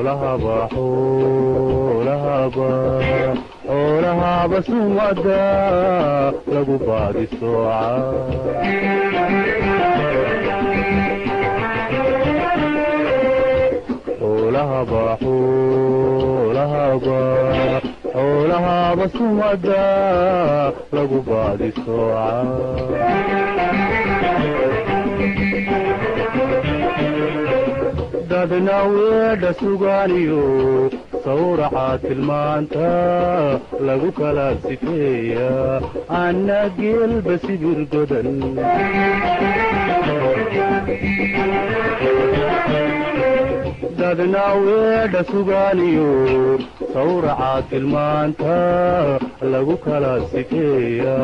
Xoolahaba xoolahaba xoolahaba sumada lagu baadi sooca. Xoolahaba xoolahaba xoolahaba sumada lagu baadi sooca. Dadna weedha sugaaniyo sawraca tilmaanta lagu kala sifeeya, anna geelba sibir godan. Dadna weedha sugaaniyo sawraca tilmaanta lagu kala sifeeya,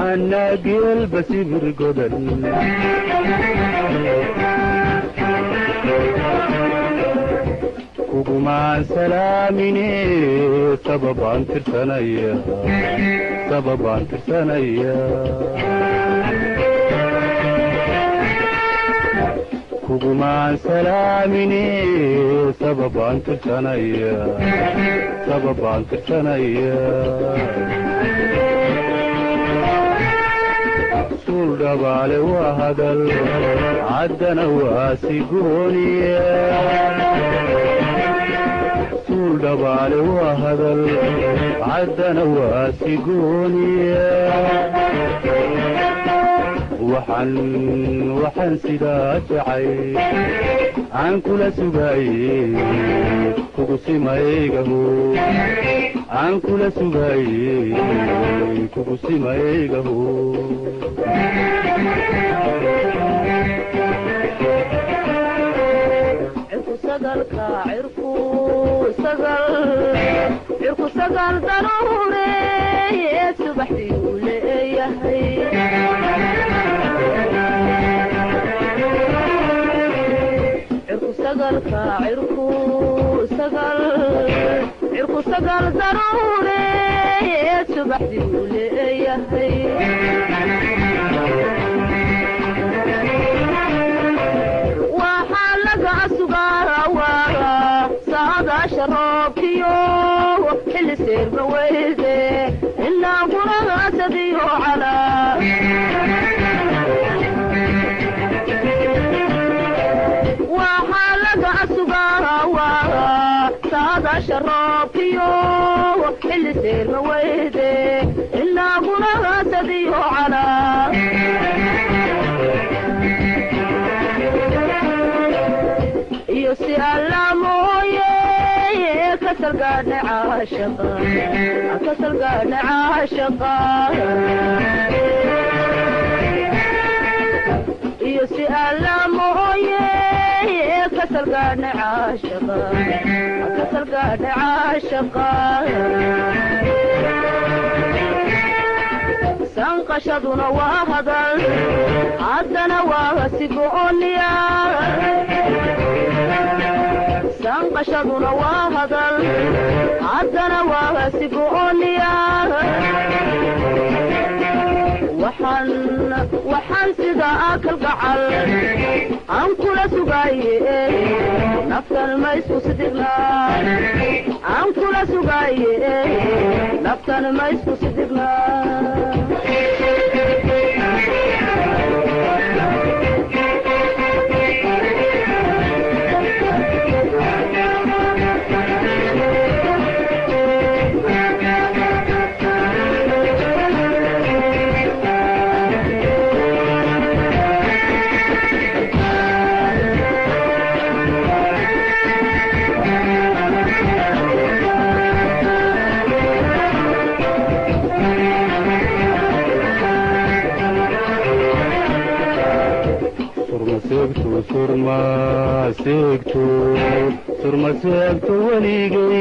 anna geelba sibir godan. Kugumaan salaamine sababaan tirsanaya, sababaan tirsanaya. Kugumaan salaamine sababaan tirsanaya, sababaan tirsanaya. Suul dhabaale waa hadal, caddana waa sigooniye. Suul dhabaale waa hadal, caddana waa sigooniye. Waxaan sidaa jacay aan kula sugaaye kugu simaygaho, aan kula sugaaye kugu simaygaho. Cirku sagal daruureed subaxdii uu leeyahay. Cirku sagalka cirku sagal cirku sagal daruureed subaxdii uu leeyahay. Waxaa laga sugaa waa saadaasha roobkiyo xilli seerba weyde ilaa guraasadiyo calaa. Waxaa laga sugaa waa saadaasha roobkiyo xilli seerma weyde ilaa guraasadiyo calaa. Iyo si alla mooye kasalgaadha caashaqa, kasalgaadha caashaqa. Iyo si alla mooye kasalgaadha caashaqa, kasalgaadha caashaqa. Sanqashaduna waa hadal, haddana waa sigooniya. Sanqashaduna waa hadal, haddana waa sigooniya. Waxaan sida akal gacal aan kula sugaaye naftan ma isku sidigna, aan kula sugaaye naftan ma isku sidigna. Surmaseegto surmaseegto surmaseegto weligay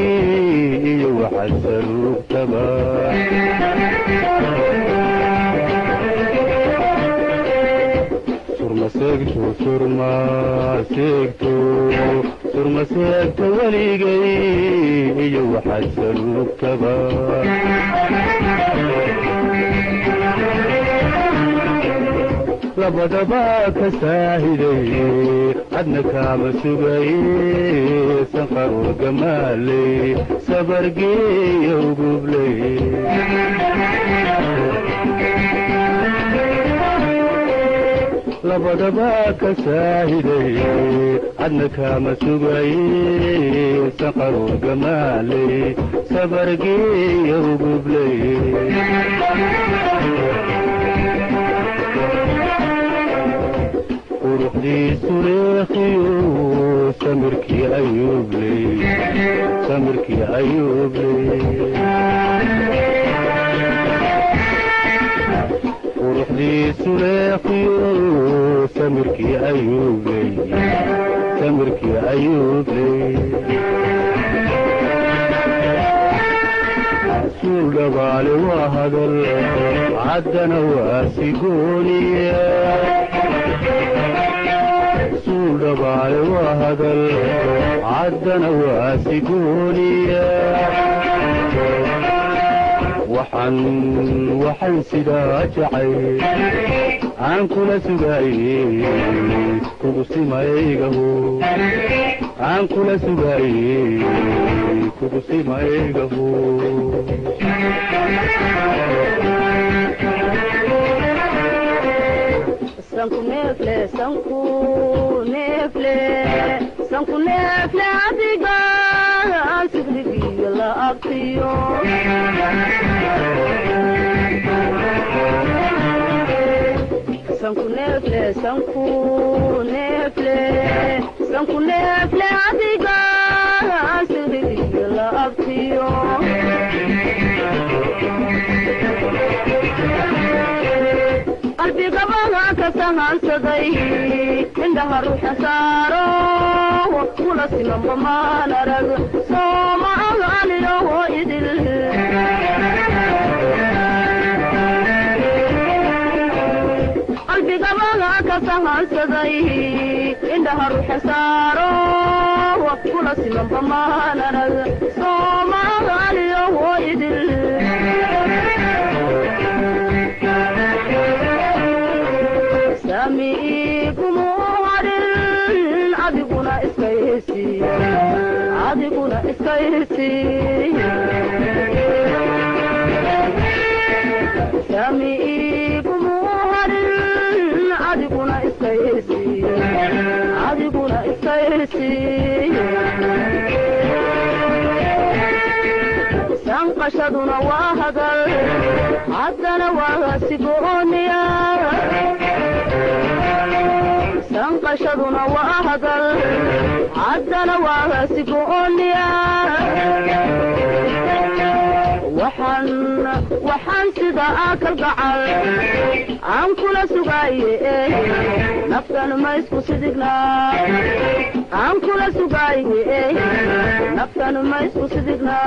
iyo waxaad saruugtaba. Surmaseegto surmaseegto surmaseegto weligay iyo waxaad saruugtaba. Labadaba ka saahiday Adna kaama sugaye sanqaroor gamaaley sabargeeya ugubley. Labadaba ka saahiday adna kaama sugaye sanqaroor gamaaley sabargeeya ugubley. Quruxdiisu leekhiyo samirkii ayuubley, samirkii ayuubley. Quruxdiisu leekhiyo samirkii ayuubley, samirkii ayuubley. Suul dhabaale waa hadal caddana waa sigooniya. Suul dhabaale waa hadal caddana waa sigooniya. Waxaan waxaan sidaa jacay aan kula sugaayey kugu simaygaho, aan kula sugaayey kugu simaygaho. Sanku neefle, sanku neefle, sanku neefle adiga sigrigiyo la abtiyo. Sanku neefle, sanku neefle, sanku neefle adiga sigrigiyo la abtiyo. Qalbigabaha ka sahansaday indhaha ruuxa saaro kula simanba maan arag sooma aniyo idil. Qalbigabaha ka sahansaday indhaha ruuxa saaro kula simanba maan arag sooma aniyo idil. Sami igumu hadhin adiguna iska hesi, adiguna iska hesi. Sami igumu hadhin adiguna iska hesi, adiguna iska hesi. Sanqashaduna waa hadal haddana waa sigooniya. Sanqashaduna waa hadal haddana waa sigooniya. Waxaan waxaan sida akal gacal aan kula sugaaye naftan ma isku sidigna, aan kula sugaaye naftan ma isku sidigna.